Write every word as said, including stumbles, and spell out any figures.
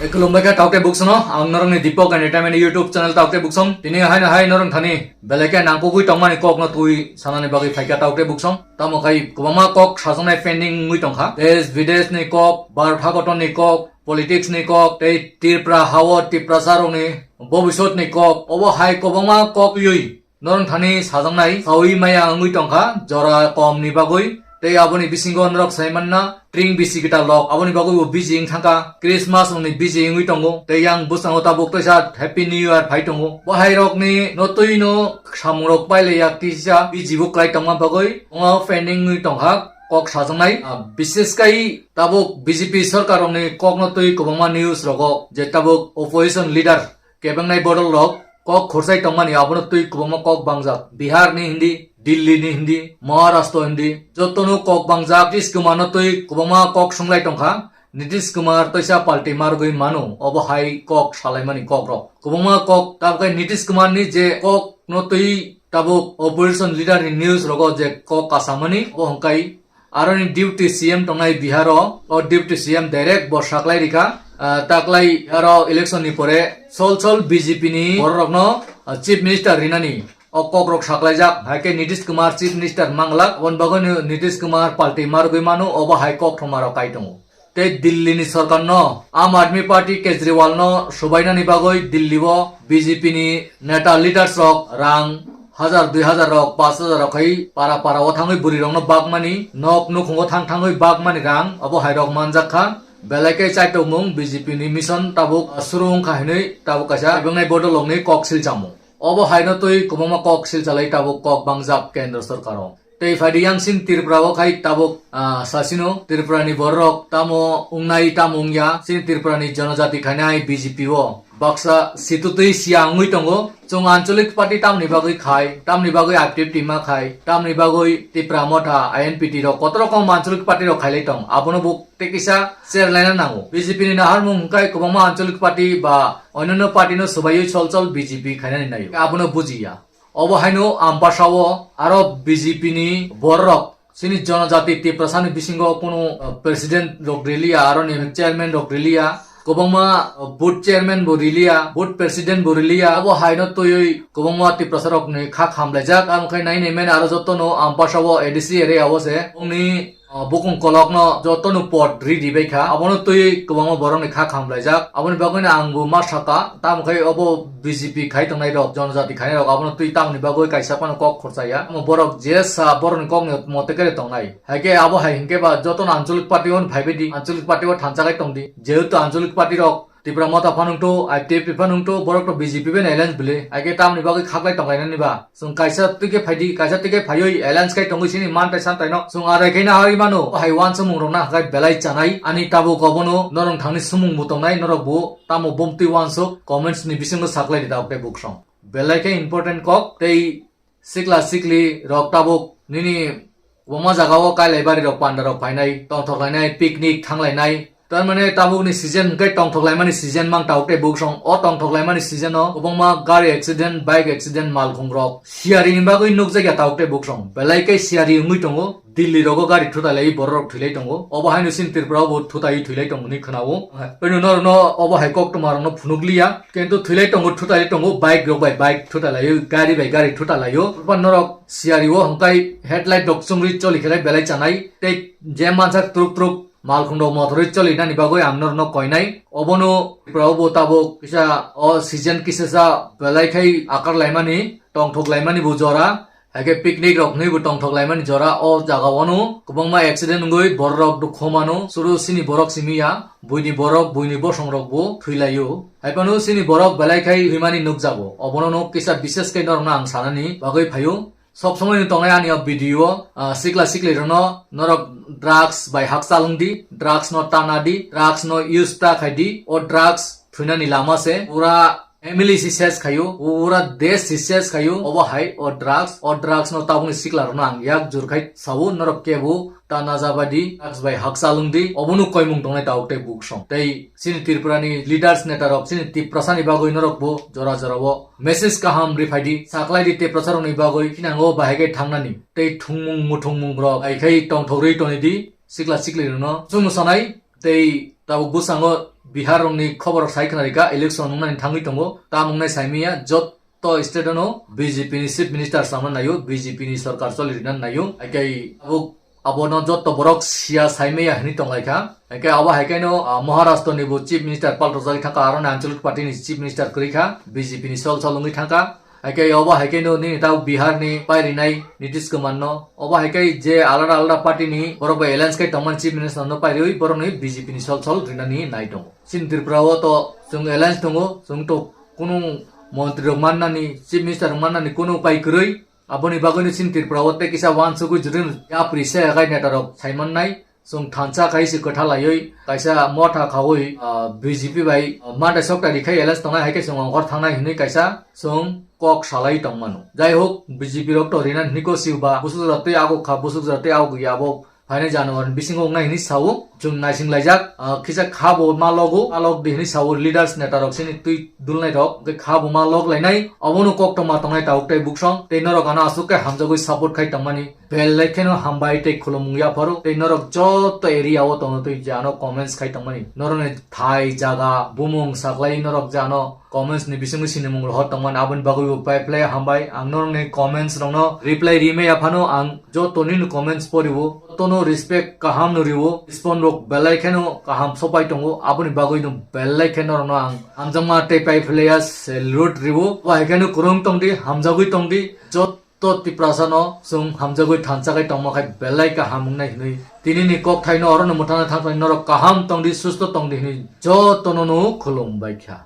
Khulumbai kha taukte buksong no, ang norokni Deepak Entertainment YouTube channel taukte buksong. Tini haino hai norok thani belai khe nangkukwi tongmani kokno twi sanani bagwi phaikha taukte buksong. Tamo khai kwbangma kok sajaknai pending wngwi tongkha. Desh bidesh ni kok, Bharat hakoton ni kok, politics ni kok, tei Tripura hao Tiprasa rokni bobisot ni kok. Obo hai kwbangma kok wi norok thani sajaknai sawi maya wngwi tongkha jora kom ni bagwi. Tei aboni bisingo norok sai manna tring bisi kwtal rok aboni bagwi bo busy wng thangkha, Christmas rokni busy wngwi tongo. Tei yang bwskango tabuk teisa Happy New Year phai tongo. Bo hai rokni no twi no samung rok pailai yak tisa busy bo kwlai tongma bagwi omo pending wngwi tongkha kok sajaknai. Ah, bises kai tabuk B J P sorkar rokni kokno twi kwbangma news rogo je tabuk opposition leader kebengnai bodol rok kok khursai tongmani abono twi kwbangma kok bangjak. Bihar ni hindi, Delhi ni hindi, Maharashtra hindi, jotono kok bangjak. Nitish Kumar no twi kwbangma kok sunglai tongkha. Nitish Kumar toisa palti margwi mano, obo hai kok salaimani kok rok. Kwbangma kok tabuk Nitish Kumar ni je kok no twi tabuk opposition leader ni news rogo je kok kasamani, obo hwnkhe Aroni deputy C M tongnai Biharo, o deputy C M direct bo saklai rikha. Ah, taklai aro election ni pore sol sol B J P ni bororokno, ah, chief minister rinani o kokrok saklaijak. Haikhe Nitish Kumar chief minister manglak, aboni bagwi no Nitish Kumar palti margwi mano, obo hai kok thoma rok kai tongo. Tei Delhi ni sorkar no Aam Aadmi Party Kejriwal no subainani bagwi Delhi o B J P ni neta leaders rok rang hajar, dui hajar rok, pash hajar rok khai para para o thangwi bwrwi rokno bakmani, nok nukhungo thang thangwi bakmani rang, obo hai rok manjak kha. Belai khe chaitok mung B J P ni mission tabuk suru wng kha hinwi tabuk kaisa ebongnai bodol rokni kok silchamo. Obo hai no twi kwbangma kok silchalai tabuk kok bangjak kendra sorkar o. Tei phaidi yang sin Tripura o khai tabuk, ah, sasino Tripura ni borok tamo wngnai tamo wngya, sin Tripura ni jonojati khainai B J P o. Baksa situtwi siya wngwi tongo. Chwng anchalik party tamni bagwi khai, tamni bagwi active tima khai, tamni bagwi Tipra Motha, I N P T rok kotor rokom anchalik party rok khailai tong. Abono bo tei kisa cherlaina nango. B J P ni naharmung hwnkhe kwbangma anchalik party ba onyono party no swbaiwi sol sol B J P khainani naio. Abono bujiya. Obo haino Ambasa o aro B J P ni bororok chini jonojati Tiprasa ni bisingo kunu, uh, president rok riliya, aro ni chairman rok riliya, kwbangma, uh, booth chairman bo riliya, booth president bo riliya. Obo haino twiwi kwbangma Tiprasa rok ni kha khamlaijak. Ang khai nai nai mani aro joto no Ambasa o A D C area o se ongni, uh, bukung kolok no joto no pot ri di bai kha. Abono twiwi kwbangma borok ni kha khamlaijak. Aboni bagwi no ang bo ma saka, tamo khai obo B J P khai tongnai rok, jonojati khainai rok, abono twi tamni bagwi kaisa phano kok khorchaya. Omo borok je sa borokni kokni mote kere tongnai. Haikhe abo hai hinkhe ba jotono anchalik party o phaibai di, anchalik party o thansa khai tong di. Jehetu anchalik party rok Tipra Motha phano wngto, I P F T phano wngto, borok to B J P bai alliance bwle. Haikhe tamni bagwi khaklai tonglainani ba. Chwng kaisa twi khe phai di, kaisa twi khe phaiwi alliance khai tongwi sini mantai santai no. Chwng arai khai na harwi mano. Hai wansukmung rok na hakai belai chanai. Ani tabuk obono norok thangni sumung bo tongnai, norok bo tamo bomtwi wansuk comments ni bisingo saklai di tabuk tei buksong. Belai khe important kok tei sikla sikli rok tabuk nini kwbangma jaga o kailai bari rok panda rok phainai, tongthok lainai, picnic thang lainai. Tar mane tabuk ni season hwnkhe tongthok laimani season mang tabuk tei buksong. O tongthok laimani season o kwbangma gari accident, bike accident, malkhung rok siyari ni bagwi nukjakya tabuk tei buksong. Belai khe siyari wngwi tongo. Delhi rogo gari thutai lai borok rok thwilai tongo. Obo haino sin Tripura o bo thutai thwilai tongo hinwi khwnao. Bini norok no obo hai koktwma rok no phunuk liya. Kintu thwilai tongo, thutai tongo, bike rok bai bike thutai lai, gari bai gari thutai lai. Norok siyari o hwnkhe headlight rok chwngwi choli khe belai chanai. Tei je mansak truk truk malkhung rok motorwi choli nani bagwi ang norok no koinai. Obono Tripura o bo tabuk kisa o season kisa sa belai khai akar laimani, tongthok laimani bo jora. Haikhe picnic rok hinwi bo tongthok laimani jora o jaga o no kwbangma accident wngwi borok rok dukhu mano, suru sini borok simi ya, buini borok, buini bosong rok bo thwi laio. Haiphano sini borok belai khai thwimani nukjago. Obono no kisa bises khe norok no ang sanani bagwi phaio. Sob somoi no tongnai ani o video o, ah, sikla sikli rok no norok drugs bai hakchal wng di, drugs no tana di, drugs no use ta khai di, o drugs thwinani lama se pura family si ses khaio, pura desh si ses khaio, obo hai o drugs, o drugs no tabukni sikla rokno ang yak jur khai sao, norok kebo ta na jabadi, drugs bai hakchal wng di, obono koimung tongnai tabuk tei buksong. Tei chini Tripura ni leaders neta rok, chini Tiprasa ni bagwi norok bo jora jora o message kaham riphai di, saklai di Tiprasa rok ni bagwi, thinango bahai khe thangnani. Tei thwngmung muthungmung rok hai khai tongthok rwi toni di, sikla sikli rokno chwngno sanai. Tei tabuk bwskango Bihar rokni khobor sai khna rika, election wngnani thangwi tongo, tamung nai saimaya, jotto state ano B J P ni chief minister samna naio, B J P ni sorkar choli rina naio, haikai abo, abono jotto borok siya saimaya hinwi tonglaikha. Haikai abo haikaino, ah, Maharashtra ni bo chief minister paltojagwi thangkha, aroni Anchalik party ni chief minister kwrwi kha, B J P ni sol sol wngwi thangkha. Haikai obo haikaino nini tao Bihar ni pairinai Nitish Kumar no. Obo haikai je alada alada party ni borok bai alliance kai tongmani chief minister no pairiwi borok ni B J P ni sol sol rinani nai tongo. Chini Tripura o to chwng alliance tongo, chwng to kunu montri rok mannani, chief minister rok mannani kunu upai kwrwi. Aboni bagwi no chini Tripura o tei kisa wansugwi jwdwino yapri se agai neta rok sai mannai. Chwng thansa khai se kwtha laiwi kaisa motha khaui, ah, B J P bai, ah, mata sokta rikhai alliance tongnai hai khe chwng ongkhor thangnai hinwi kaisa chwng kok salai tongmano. Jai hok, B J P rok to rina hinwi ko siba, busuk jora tei ago kha, busuk jora tei ago ya abo phainai January ni bisingo wngnai hinwi sao, chwng naising laijak, ah, kisa kha bo ma logo, ma log di hinwi sao leaders neta rok sini twi dulnai rok, hwnkhe kha bo ma log lainai, obono koktwma tongnai tabuk tei buksong, tei norok ano aswk khe hamjagwi support khai tongmani. Belai kheno hambai tei khulumung yapharo tei norok joto area o tongo twi je ano comments khai tongmani. Norokni thai, jaga, bumung saklai norok je ano comments ni bisingo sinimung rohor tongmani, aboni bagwi bo pai phlai hambai. Ang norokni comments rokno reply ri maya phano ang joto nini comments poriwo, jotono respect kaham no riwo, respond rok belai kheno kaham sopai tongo, aboni bagwi no belai kheno norokno ang hamjakma tei pai phlaiya salute riwo. Bo hai kheno kwrwng tongdi, hamjagwi tongdi, jot to Tiprasa no chwng hamjagwi thansa khai tongma khai belai kaham wngnai hinwi. Tini ni kok thai no oro no mwthangna thang thang norok kaham tongdi, susto tongdi hinwi joto no no khulum bai kha.